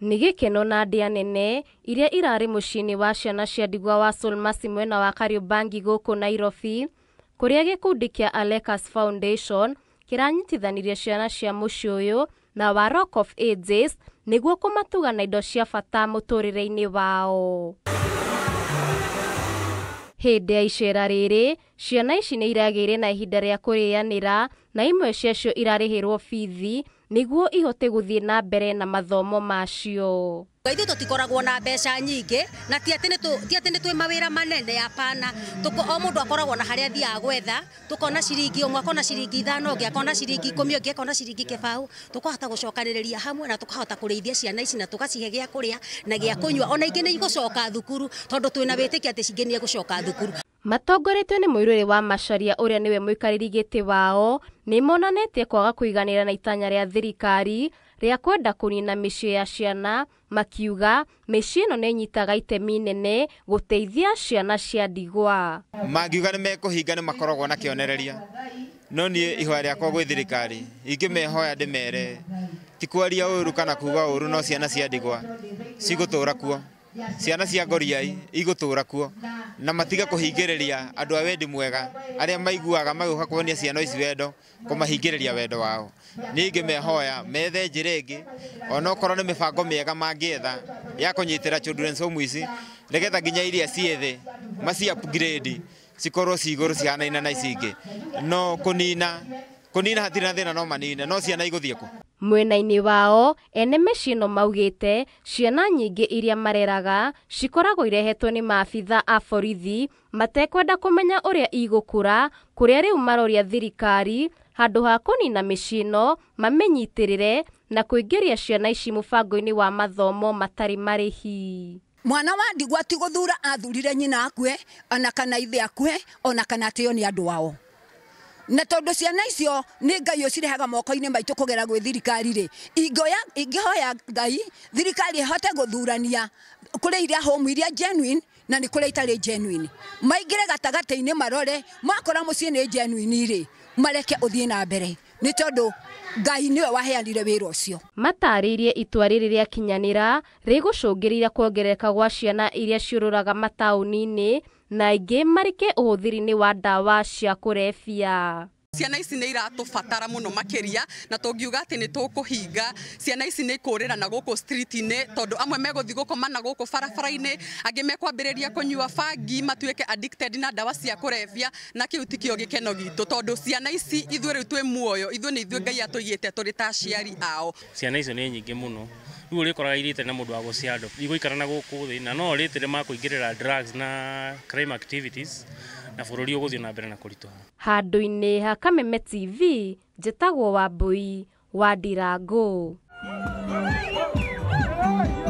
Nĩ gĩkeno na ndĩa nene iria irarĩ mũciĩ-inĩ wa ciana cia ndigwa wa Solmasi mwena wa Kariobangi gũkũ Nairobi, kũrĩa gĩkundi kĩa Alekas Foundation kĩranyitithanirie ciana cia mũciĩ ũyũ na wa Rock of Ages nĩguo kũmatuga na indo cia bata mũtũrĩre-inĩ wao. Hĩndĩ ya icera rĩrĩ, ciana ici nĩ iragĩire na ihinda rĩa kũrĩanĩra na imwe ciacio irarĩhĩrwo bithi nĩguo ihote gũthiĩ na mbere na mathomo macio. Ithuĩ tũtikoragwo na mbeca nyingĩ na ti atĩ nĩ twĩ mawĩra manene, hapana. O mũndũ akoragwo na harĩa athiaga gwetha, tũkona ciringi ũmwe akona ciringi 5, ũngĩ akona ciringi 10, ũngĩ akona ciringi 0. Tũkahota gũcokanĩrĩria hamwe na tũkahota kũrĩithia ciana ici na tũgacihe gĩa kũrĩa na gĩa kũnyua. Ona ingĩ nĩ igũcoka thukuru tondũ twĩna wĩtĩkio atĩ cingĩ nĩ igũcoka thukuru. Matongoretio nĩ mũirũrĩ wa Macharia ũrĩa nĩwe mũikarĩri gĩtĩ wao, nĩ monanĩtie kwaga kũiganĩra na itanya rĩa thirikari rĩa kwenda kũnina mĩciĩ ya ciana, makiuga mĩciĩ ĩno nĩ ĩnyitaga itemi nene gũteithia ciana cia ndigwa. Mangiuga nĩ mekũhinga nĩ makoragwo na kĩonereria, no niĩ ihoya rĩakwa gwĩ thirikari ingĩmehoya ndĩmere ti kwaria ũru kana kuga ũru, no ciana cia ndigwa cigũtũra kuo, ciana cia ngoriai igũtũra kuo, na matiga kũhingĩrĩria andũ a wendi mwega arĩa maiguaga magĩũka kuonia ciana ici wendo, kũmahingĩrĩria wendo wao. Niĩ ingĩmehoya methe njĩra ĩngĩ, onokorwo nĩ mĩbango mĩega mangĩetha ya kũnyitĩra children's home ici, nĩgetha nginya iria ciĩ thĩ maci upgrade cikorwo ci igũrũ cihanaine na ici ingĩ. No kũnina hatirĩ na thĩna, no manine, no ciana igũthiĩ kũ? Mwena-inĩ wao, ene mĩciĩ ĩno maugĩte ciana nyingĩ iria mareraga cikoragwo irehetwo nĩ maabitha a borithi matekwenda kũmenya ũrĩa igũkũra, kũrĩa rĩu maroria thirikari handũ ha kũnina mĩciĩ ĩno mamĩnyitĩrĩre na kũingĩria ciana ici mũbango-inĩ wa mathomo matarĩ marĩhi. Mwana wa ndigwa ti gũthura athurire nyina akue, ona kana ithe akue, ona kana ateo nĩ andũ ao. Na tondũ ciana icio nĩ Ngai ũcirehaga moko-inĩ maitũ kũgera gwĩ thirikari rĩ, ingĩhoya Ngai thirikari ĩhote gũthurania kũrĩ iria home iria genuine na nĩ kũrĩa itarĩ genuine. Maingĩre gatagatĩ-inĩ marore, makora mũciĩ nĩ genuine rĩ, mareke ũthiĩ na mbere, nĩ tondũ Ngai nĩwe waheanire wĩra ũcio. Matarĩirie itua rĩrĩ rĩakinyanĩra rĩgũcũngĩrĩria kuongerereka gwa ciana iria ciũrũraga mataũni-inĩ na ingĩ marike ũhũthĩri-inĩ wa ndawa cia kũrebia. Ciana ici nĩ iratũbatara mũno makĩria, na tũngiuga atĩ nĩ tũkũhinga ciana ici nĩ ikũrĩra na gũkũ street-inĩ, tondũ amwe megũthiĩ gũkoma na gũkũ barabara-inĩ, angĩ mekwambĩrĩria kũnyua bangi matuĩke addicted na ndawa cia kũrebia, na kĩu tikĩo gĩkeno gitũ, tondũ ciana ici ithuĩ rĩu twĩ muoyo, ithuĩ nĩ ithuĩ Ngai atũigĩte tũrĩ ta aciari ao. Ciana icio nĩ nyingĩ mũno, rĩu ũrĩkoraga irĩte na mũndũ wa gũciandũ igũikara na gũkũ thĩ, na no rĩtĩre makũingĩrĩra drugs na crime activities, na bũrũri ũgũthiĩ na mbere na kũritũha. Handũ-inĩ ha Kameme TV, njĩtagwo Wambui wa Ndirango.